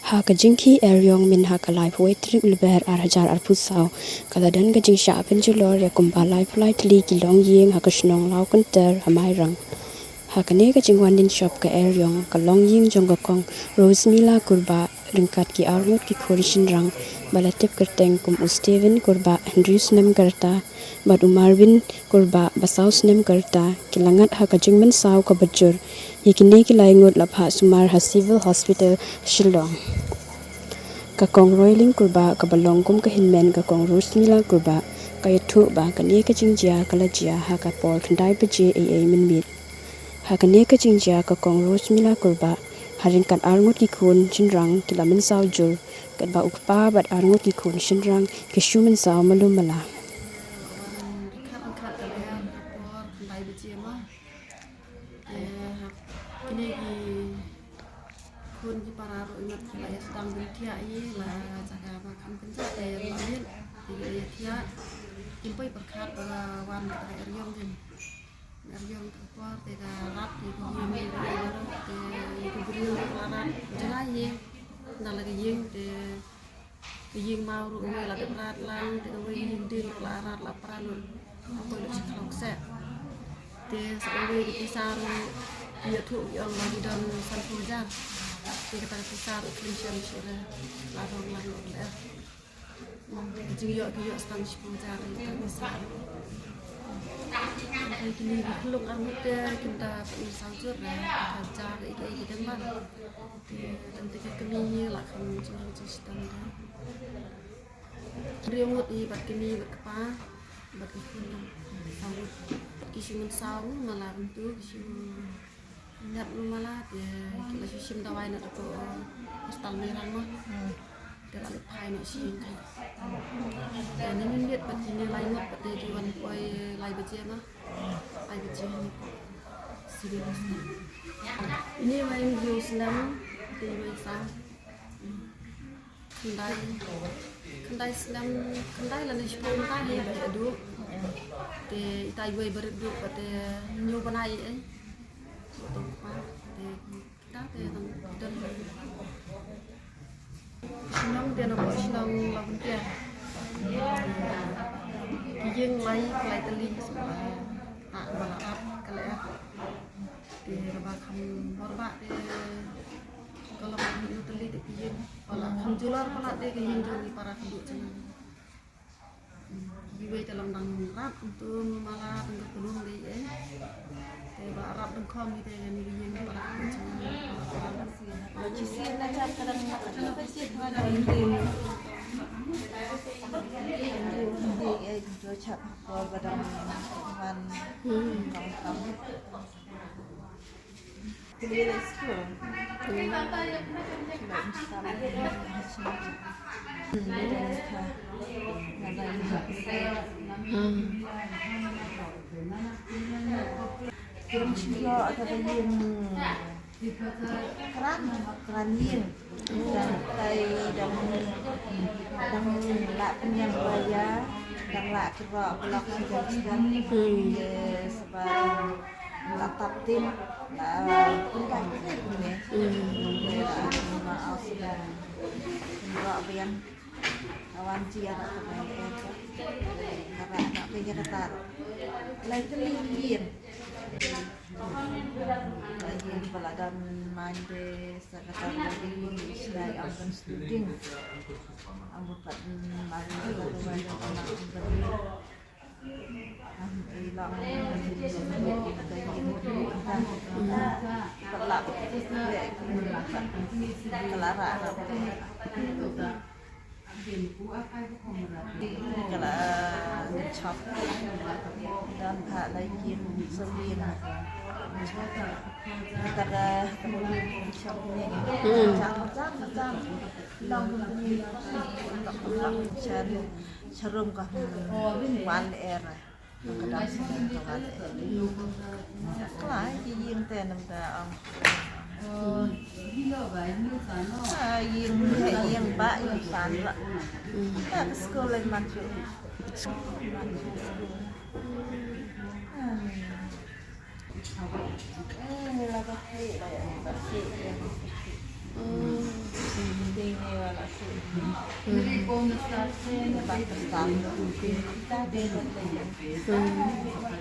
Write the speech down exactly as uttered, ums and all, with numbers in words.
Ha ka jingkhih eriong mynha ka laiphew wei tarik Lber ar hajar arphew saw, ka la don ka jingshah pynjulor ïa kumba laiphew lai tylli ki longïing ha ka shnong Lawkynter ha Mairang. Ha kane ka jingwan dien shop ka eriong, ka longïing jong ka Kong Rosemila Kurbah ryngkat ki arngut ki khun shynrang ba la tip kyrteng kum u Steven Kurbah, hynriew snem ka rta, bad u Marvin Kurbah, ba saw snem ka rta, ki la ngat ha ka jingmynsaw kaba jur. Ïa kine ki lai ngut la phah sumar ha Civil Hospital Shillong. Ka Kong Roylin Kurbah, kaba long kum ka hynmen ka Kong Rosemila Kurbah, ka ïathuh ba kane ka jingjia ka la jia ha ka por khyndai baje eiei mynmiet. Ha kane ka jingjia ka Kong Rosemila Kurbah, ha ryngkat arngut ki khun shynrang ki la mynsaw jur, katba u kpa bad arngut ki khun shynrang ki shu mynsaw malu mala. Khat khat ka lyer ha por khyndai baje mo. Te ha kine ki khun ki para ruh imat ki la ïa sdang ban thiah ïa la jaka ba kham kynjah te la miet te ki la ïa thiah. Kim poi pyrkhat ba la wan ka eriong jin. Eriong ka por te ka rat te ki ïing ki ïa la te ki briew la rat jngai ïing. Na la ki ïing te Ka ïing maw ruh kawei la dep rat lang, te kawei ïing dieng ruh la rat la pra lut. La poi lut sha khlaw kseh. Te sa kawei ka pisa ruh ki ïathuh ki ong ba ki don sanphew hajar. Te kata ka pisa ruh kim shem shuh re. La dong lang lut leh. Ka jingïoh ki ïoh stang shiphew hajar ïa ka pisa ruh. Te kine ki khyllung arngut te kim da pynsaw jur re. Ka hajar ïa ki ïa ki dang ban. Te tang te ka kmie ngi la kham jingryntih shitom da. Hynriew ngut i bad kmie bad kpa bad ka khun dang saw ngut. Ki shu mynsaw ma la kumtu ki shu ñiat ma la te ki la shu shim dawai na ka hostel Mairang ma. Te la leit phai noh sha ïing. Te ne mynmiet bad kine lai ngut bad te ki wan poi lai baje ma. Lai baje ma. Sibei hostel. Ine wei hynriew snem te wei sa. Khyndai, khyndai snem, khyndai lane shiphew mynta hi ba ïa duh. Te ita iwei barit duh ba te ñiew bnai eh. Ba tong kpa te kita te tang don. Shnong te na ba shnong la Byntia. Ki ïing lai, lai tylli. Ah, ba la ap ka la ap. Te kaba kham bor ba te ka long hynñiew tylli te ki ïing. Ba la kham julor palat te ki ïing jong ki para khynduh jong ngi. Kiwei te long dang rat kumtu ma la tang ka kulum dei eh. Te ba rat dang kham te kane ki ïing para khynduh jong ngi. Shisien na jam ka dang mat ka dang mat ka dang mat. Dei eh kumtu chap ko ba dang wan dang kham. Kran, kran ïing. Dang tai dang dang la pynïang ba ïa dang la kyrwa blok sdang sdang. Te sba la tap tin la pyntai kri ne. Te la ma aus dang kyrwa biang. Awan ji ana ka bai le ka. Kara na pynïang kata. Lai tylli ïing. Lai ïing ba la dang main de. Sa kata ka dei sdai ong kan student. Ong ba pat mari ka dei ka dei ka dei. Am ei long ka dei ka dei ka dei. Ka la ka la ra ra. Ka la chop. Don pha lai kin sawin. Kata ka chop ni. Jam jam jam. Long ni. Chan charum ka wan era. Ka dang sawin ka wan era. Kla ki ïing te nam da ong. Ah, ïing, ïing ba ïing san la. Ah, ka skul lai man chu. Ah. Eh, la ka thei, la ya, la thei, ya. Hmm. Hmm.